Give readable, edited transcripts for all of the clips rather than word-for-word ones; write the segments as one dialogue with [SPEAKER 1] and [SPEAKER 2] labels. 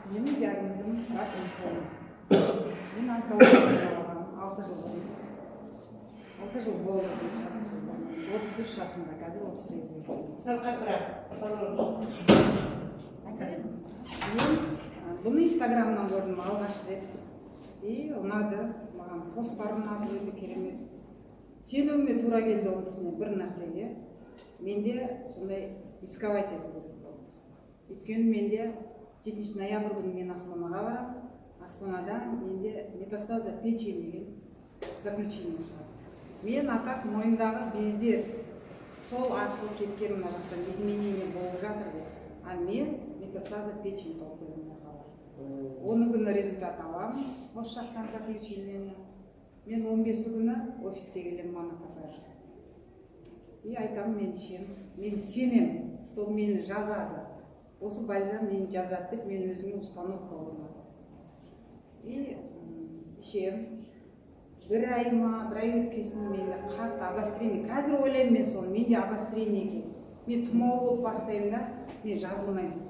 [SPEAKER 1] Менің диагнозым рак, лимфома. Мен онкологиядан алғанмын 6 жыл бұрын. 6 жыл болды, бірінші 6 жыл бұрын. 33 жасымда, қазір 38-ге келдім.
[SPEAKER 2] Сәл қаттырақ.
[SPEAKER 1] Айта беріңіз. Мен бұны Инстаграмнан көрдім алғаш рет и ұнады маған, посттар ұнады, өте керемет. Сенуіме тура келді. Оның үстіне бір нәрсеге менде сондай рисковать ету керек болды, өйткені менде 7 ноябрь күні мен Астанаға барамын. Астанада менде метастаза печени деген заключение шығады. Мен, а так, мойындағы бездер сол арқылы кеткен, мына жақтан изменение болып жатыр деп, а мен метастаза печень тауып қойдым хабар. 10-ы күні результат аламын осы жақтан, заключениені. Мен 15-і күні офиске келемін Манат апайға и айтамын: мен ішемін, мен сенемін, что мені жазады осы бальзам, мені жазады деп мен өзіме установка орнаттым. И ішемін. Бір ай ма, бір ай өткесін менде қатты обострение. Қазір ойлаймын мен соны, менде обострение екен. Мен тұмау болып бастаймын да, мен жазылмаймын.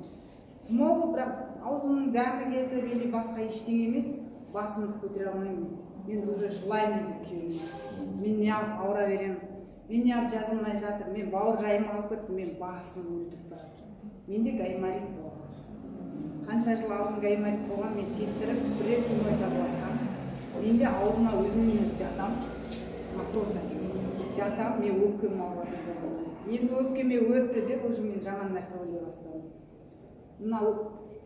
[SPEAKER 1] Тұмау болып, бірақ аузымның дәмі кетіп или басқа ештеңе емес, басымды көтере алмаймын. Мен уже жылаймын деп күйеуіме: мен неғып ауыра беремін, мен неғып жазылмай жатыр, мен бауыр жайым алып кетті, мен басым өлтіріп бара жатыр. Менде гайморит болған, қанша жыл алдын гайморит болған. Мен тестіріп, бір рет гной тазалатқанмын. Менде аузыма өзінен өзі жатамын, мокрота жатамын, мен өпкем ауырып жатыр. Енді өпкеме өтті деп уже мен жаман нәрсе ойлай бастадым. Мынау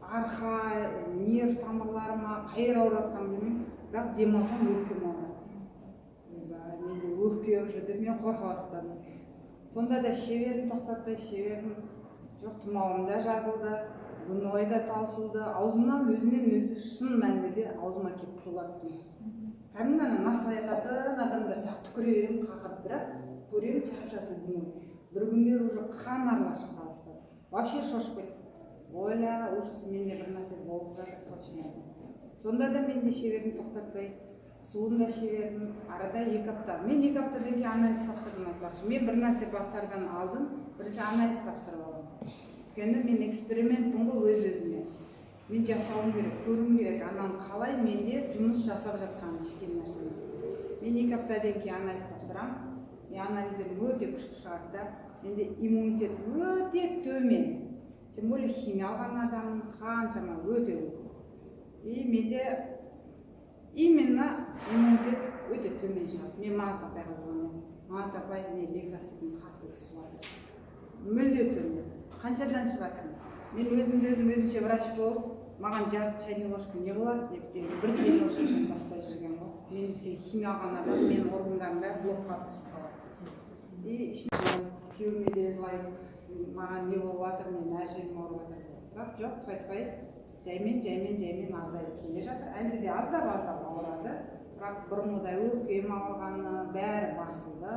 [SPEAKER 1] арқа нерв тамырларыма қай жер ауырып жатқанын білмеймін, бірақ демалсам, өпкем ауырады. Ойбай, менде өпке уже деп мен қорқа бастадым. Сонда да іше бердім, тоқтатпай іше бердім. Жоқ, тұмауым да жазылды, гной да таусылды. Аузымнан өзінен өзі, шын мәнінде де, аузыма келіп құйылады. Кәдімгі ана насвай ататын адамдар сияқты түкіре беремін қақырып, бірақ көремін, жап жасыл гной. Бір күндері уже қан аралас шыға бастады. Вообще шошып кеттім. Ойла, ужас, менде бір нәрсе болып жатыр точно. Сонда да мен де іше бердім тоқтатпай, суын да іше бердім. Арада 2 апта, мен 2 аптадан кейін анализ тапсырдым. Айтпақшы, мен бір нәрсе бастардан алдын бірінші анализ тапсырып аламын, өйткені мен экспериментпін ғой өз өзіме. Мен жасауым керек, көруім керек ананың қалай менде жұмыс жасап жатқанын, ішкен нәрсені. Мен 2 аптадан кейін анализ тапсырамын, и анализдерім өте күшті шығады да. Менде иммунитет өте төмен, тем более химия алған адаммын қаншама, өте көп. И менде именно иммунитет өте төмен шығады. Мен Манат апайға звондаймын: «Манат апай, мен лейкоцитім қатты түсіп жатыр, мүлде төмен, қаншадан шығатсың?» Мен өзімді өзім өзінше врач болып, маған жарты чайный ложка не болады деп, мен бір чайный ложкадан тастай жүрген ғой. Мен өйткені химия алған адам, менің органдарым бәрі блокқа түсіп қалады. И ішінен күйеуіме де жылаймын: маған не болып жатыр, мен әр жерім ауырып жатыр деп. Бірақ жоқ, тфай тфай, жаймен, жаймен, жаймен азайып келе жатыр. Әлі де аздап аздап ауырады, бірақ бұрынғыдай өпкем ауырғаны бәрі басылды.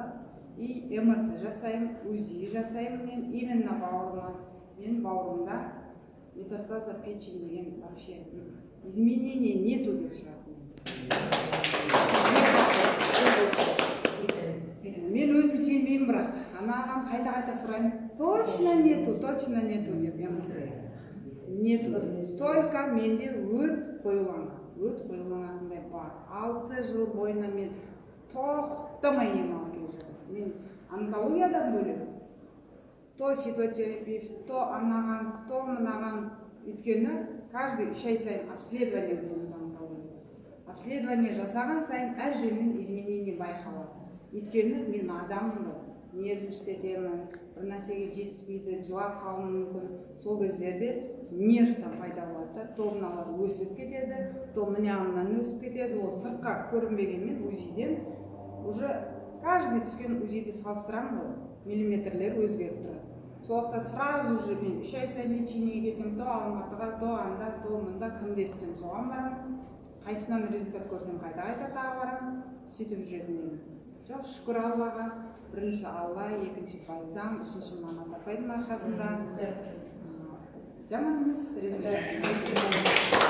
[SPEAKER 1] И МРТ жасаймын, УЗИ жасаймын мен именно бауырыма. Менің бауырымда метастаза печень деген вообще изменения нету деп шығады. Мен өзім сенбеймін, бірақ анаған қайта қайта сұраймын: точно нету, точно нету деп. МРТ нету, только менде өт қоюланған, өт қоюланғандай бар. 6 жыл бойына мен тоқтамай ем алып келе жатырмын. Мен онкологиядан бөлек то фитотерапевт, то анаған, то мынаған, өйткені каждый 3 ай сайын обследование өтеміз онкологияда. Обследование жасаған сайын әр жерінен изменение байқалады, өйткені мен адаммын ғой, нервничать етемін, бір нәрсеге жетіспейді, жылап қалуым мүмкін. Сол кездерде нервтан пайда болады да, то мыналар өсіп кетеді, то мына өсіп кетеді. Ол сыртқа көрінбегенмен, УЗИден уже каждый түскен УЗИді салыстырамын ғой, миллиметрлер өзгеріп тұрады. Сол уақытта сразу же мен 3 ай сайын лечениеге кетемін, то Алматыға, то анда, то мында, кімді естісем, соған барамын. Қайсынан результат көрсем, қайта қайта тағы барамын. Сөйтіп жүретін едім. Жоқ, шүкір Аллаға, бірінші Алла, екінші бальзам, үшінші Манат апайдың арқасында жаман емес результат.